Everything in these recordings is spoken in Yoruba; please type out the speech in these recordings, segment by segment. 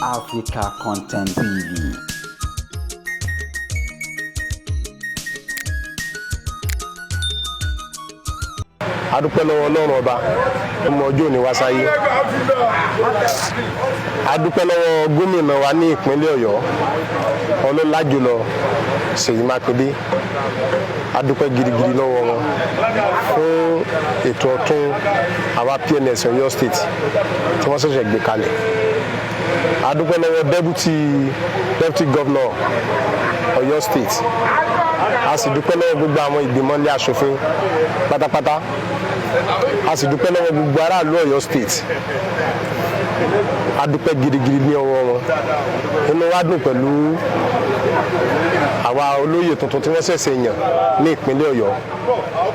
Africa Content TV. A dúpẹ́ lọ́wọ́ Ọlọ́run Ọba ọmọ ọjọ́ òní wá sáyé. A dúpẹ́ lọ́wọ́ gómìnà wa ní ìpínlẹ̀ Ọ̀yọ́, ọlọ́lá jùlọ Ṣèyí Mákindé. A dúpẹ́ gidigidi lọ́wọ́ wọn fún ètò ọ̀tún àwa PMS Ọ̀yọ́ State tí wọ́n ṣẹ̀ṣẹ̀ gbé kalẹ̀. A dúpẹ́ lọ́wọ́ deputy governor Ọ̀yọ́ State. A sì dúpẹ́ lọ́wọ́ gbogbo àwọn ìgbìmọ̀ ilé aṣòfin pátápátá. A sì dúpẹ́ lọ́wọ́ gbogbo aráàlú Ọ̀yọ́ State. A dúpẹ́ gidigidi ní ọwọ́ wọn. Inú wa dùn pẹ̀lú àwa olóyè tuntun tí wọ́n ṣẹ̀ṣẹ̀ yàn ní ìpínlẹ̀ Ọ̀yọ́.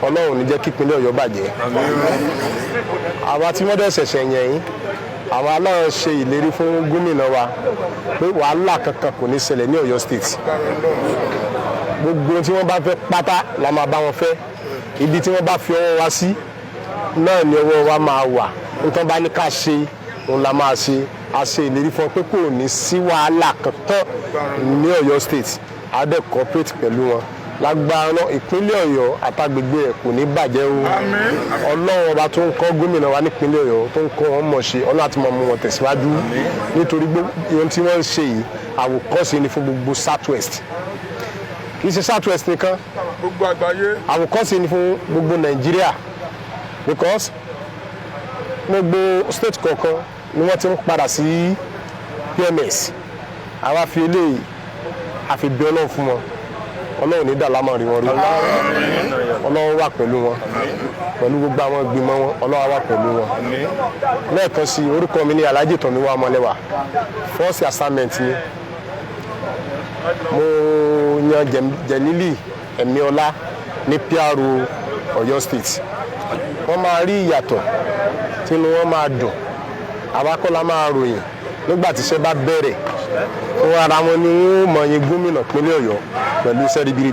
Ọlọ́run ní jẹ́ kí ìpínlẹ̀ Ọ̀yọ́ bàjẹ́. Àwa tí wọ́n dẹ̀ ṣẹ̀ṣẹ̀ yàn yín, àwa náà ṣe ìlérí fún gómìnà wa pé wàhálà kankan kò ní ṣẹlẹ̀ ní Ọ̀yọ́ State. Gbogbo tí wọ́n bá fẹ́ pátá la máa bá wọn fẹ́. Ibi tí wọ́n bá fi ọwọ́ wa sí náà ni ọwọ́ wa máa wà. Nǹkan bá ní ká ṣe, òun la máa ṣe. A ṣe ìlérí fún ọ pé kò ní sí wàhálà kankan ní Ọ̀yọ́ State. A dẹ̀ cooperate pẹ̀lú wọn lágbára náà. Ìpínlẹ̀ Ọ̀yọ́ àtàgbègbè ẹ̀ kò ní bàjẹ́ o. Ọlọ́run Ọba tó ń kọ́ gómìnà wa nípínlẹ̀ Ọ̀yọ́, tó ń kọ́ wọn mọ̀ ṣe, Ọlọ́run àti mọ̀ mú wọn tẹ̀síwájú, nítorí ohun tí wọ́n ń ṣe yìí, àwòkọ́ṣe ni fún gbogbo South West. Kì í ṣe South West nìkan, gbogbo àgbáyé. Àwòkọ́ṣe ni fún gbogbo Nàìjíríà, because gbogbo state kọ̀ọ̀kan ni wọ́n ti ń padà sí PMS. Àwa fi eléyìí àfi bí Ọlọ́run fún wọn. Ọlọ́run ní dàlámọ̀ rí wọn rí. Ọlọ́run wà pẹ̀lú wọn, pẹ̀lú gbogbo àwọn ìgbìmọ̀ wọn. Ọlọ́run wà pẹ̀lú wọn. Lẹ́ẹ̀kan sí, orúkọ mi ní Alhaji Tọ́míwá Ọmọlẹ́wà. First assignment ni mo yan Jẹ̀lílì Ẹ̀míọlá ní PRO Ọ̀yọ́ State. Wọ́n máa rí ìyàtọ̀, tínú wọn máa dùn. Àwa kọ́ la máa ròyìn. Nígbà tí iṣẹ́ bá bẹ̀rẹ̀, fún ara wọn ni wọ́n mọ̀ yín gómìnà ìpínlẹ̀ Ọ̀yọ́ pẹ̀lú iṣẹ́ ribiribi.